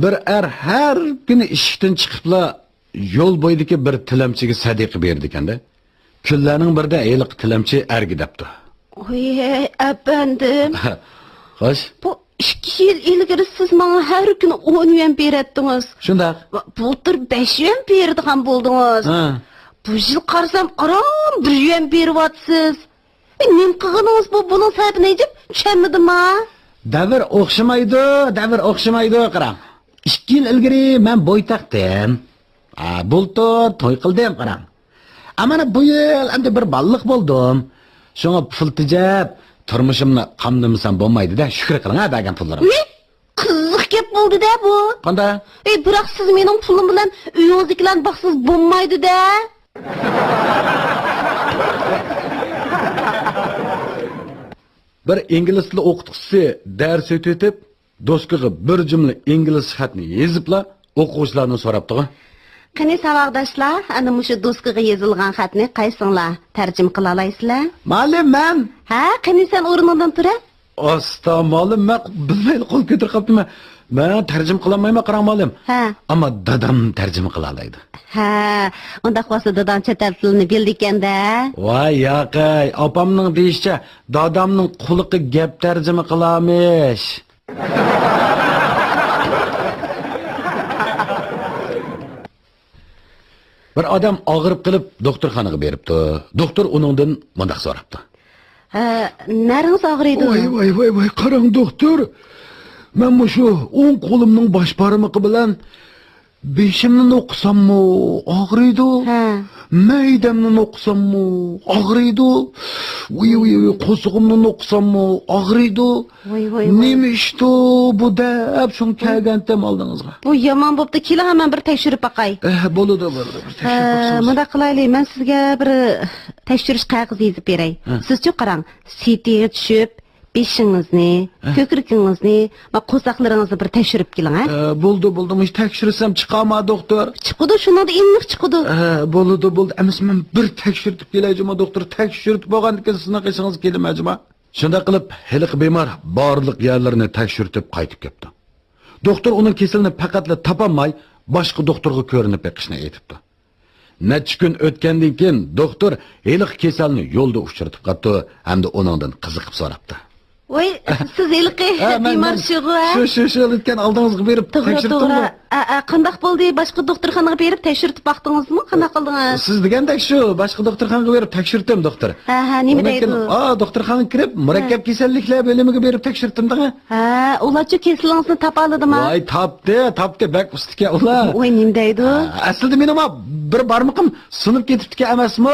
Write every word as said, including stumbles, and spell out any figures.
بىر ئەر ھەر كۈنى ئىشىكتىن چىقىپلا يول بويىدىكى بىر تىلەمچىگە سەدىقە بېرىدىكەن-دە. كۈنلەرنىڭ بىرىدە ھېلىقى تىلەمچى ئەرگە دەپتۇ. ۋەي، ئەپەندىم. خوش. بۇ ئىككى يىل ئىلگىرى سىز ماڭا ھەر كۈنى ئون يۈەن بېرەتتىڭىز. شۇنداق. بۇلتۇر بەش يۈەن بېرىدىغان بولدىڭىز. ھە. بۇ يىل قارىسام، ئاران بىر يۈەن بېرىۋاتىسىز. ئە، نېمە قىلغىنىڭىز بۇ؟ بۇنىڭ سەۋەبىنى ھېچ چۈشەنمىدىم ھا. دەۋر ئوخشىمايدۇ، دەۋر ئوخشىمايدۇ، قاراڭ. ئىككى يىل ئىلگىرى مەن بوي تاقتىم. ئا، بۇلتۇر توي قىلدىم، قاراڭ. ئەمما بۇ يىل ئەمدى بىر بالىلىق بولدۇم. شۇڭا پۇل تېجەپ، تۇرمۇشۇمنى قامدىمىسام بولمايدۇ-دە، شۈكۈر قىلىڭ ھە، بەرگەن پۇللىرىمغا. ۋى، قىزىق گەپ بولدى-دە بۇ. قانداق؟ ئەي، بىراق سىز مېنىڭ پۇلۇم بىلەن ئۆيىڭىزدىكىلەرنى باقسىڭىز بولمايدۇ-دە. بىر ئىنگلىز تىلى ئوقۇتقۇچىسى دەرس ئۆتۈۋېتىپ، دوسكىغا بىر جۈملە ئىنگلىزچە خەتنى يېزىپلا، ئوقۇغۇچىلاردىن سوراپتىغۇ. قېنى، ساۋاقداشلار، ئەنە مۇشۇ دوسكىغا يېزىلغان خەتنى قايسىڭلار تەرجىمە قىلالايسىلەر؟ مۇئەللىم، مەن. ھە، قېنى، سەن ئورنۇڭدىن تۇرە. ئاستا، مۇئەللىم، مەن بىلمەيلا قول كۆتۈرۈپ قاپتىمەن. مەن تەرجىمە قىلالمايمەن، قاراڭ، مۇئەللىم. ھە. ئەمما دادام تەرجىمە قىلالايدۇ. ھە، ئۇنداق بولسا داداڭ چەت ئەل تىلىنى بىلىدىكەن-دە. ۋاي ياقەي، ئاپامنىڭ دېيىشىچە، دادامنىڭ قۇلىقى گەپ تەرجىمە قىلارمىش. بىر ئادەم ئاغرىپ قېلىپ دوختۇرخانىغا بېرىپتۇ. دوختۇر ئۇنىڭدىن مۇنداق سوراپتۇ. ھە، نەرىڭىز ئاغرىيدۇ؟ ۋاي، ۋاي، ۋاي، ۋاي، قاراڭ دوختۇر. مەن مۇشۇ ئوڭ قولۇمنىڭ باش بارمىقى بىلەن بېشىمنى نوقۇساممۇ ئاغرىيدۇ. ھە. مەيدەمنى نوقۇساممۇ ئاغرىيدۇ. ۋۇي، ۋۇي، ۋۇي، قورسىقىمنى نوقۇساممۇ ئاغرىيدۇ. ۋاي، ۋاي، ۋاي. نېمە ئىشتۇ بۇ دەپ شۇڭا كەلگەنتىم ئالدىڭىزغا. بۇ يامان بوپتۇ، كېلىڭ ھە مەن بىر تەكشۈرۈپ باقاي. ئە، بولىدۇ، بولىدۇ، بىر تەكشۈرۈپ ھە، باقسىڭىز. مۇنداق قىلايلى، مەن سىزگە بىر تەكشۈرۈش قەغىزى يېزىپ بېرەي. ھە. سىزچۇ قاراڭ، سىتىغا چۈشۈپ، بېشىڭىزنى، ھە، كۆكرىكىڭىزنى، ما قورساقلىرىڭىزنى بىر تەكشۈرۈپ كېلىڭ، ھە؟ ئە، بولدى، بولدى. مۇشۇ تەكشۈرسەم چىقامۇ، دوختۇر؟ چىقىدۇ، شۇنىڭدا ئېنىق چىقىدۇ. ئە، بولىدۇ، بولىدۇ. ئەمىسە مەن بىر تەكشۈرتۈپ كېلەي جۇما، دوختۇر. تەكشۈرتۈپ بولغاندىن كېيىن سىزنىڭ قېشىڭىزغا كېلىمەن جۇما. شۇنداق قىلىپ، ھېلىقى بىمار بارلىق يەرلىرىنى تەكشۈرتۈپ قايتىپ كەپتۇ. دوختۇر ئۇنىڭ كېسىلىنى پەقەتلا تاپالماي، باشقا دوختۇرغا كۆرۈنۈپ بېقىشنى ئېيتىپتۇ. نەچچە كۈن ئۆتكەندىن كېيىن، دوختۇر ھېلىقى كېسەلنى يولدا ئۇچرىتىپ قاپتۇ ھەمدە ئۇنىڭدىن قىزىقىپ سوراپتۇ. ۋاي، سىز ھېلىقى ھە، مەن، بىمار مەن شۇغۇ، ھە؟ شۇ، شۇ، شۇ ئۆتكەن ئالدىڭىزغا بېرىپ توغرا، تەكشۈرتتىمغۇ؟ توغرا. ئە، ئە، قانداق بولدى؟ باشقا دوختۇرخانىغا بېرىپ تەكشۈرتۈپ باقتىڭىزمۇ؟ قانداق قىلدىڭىز؟ سىز دېگەندەك شۇ، باشقا دوختۇرخانىغا بېرىپ تەكشۈرتتۈم، دوختۇر. ھە، ھە، نېمە دەيدۇ؟ ئا، دوختۇرخانىغا كىرىپ، مۇرەككەپ ھە. كېسەللىكلەر بۆلۈمىگە بېرىپ تەكشۈرتتىمدىڭ. ھە، ئۇلارچۇ كېسىلىڭىزنى تاپالىدىما؟ ۋاي، تاپتى، تاپتى، بەك ئۇستىكەن ئۇلار. ۋاي، نېمە دەيدۇ؟ ھە، ئەسلىدە مېنىڭمۇ بىر بارمىقىم سۇنۇپ كېتىپتىكەن ئەمەسمۇ؟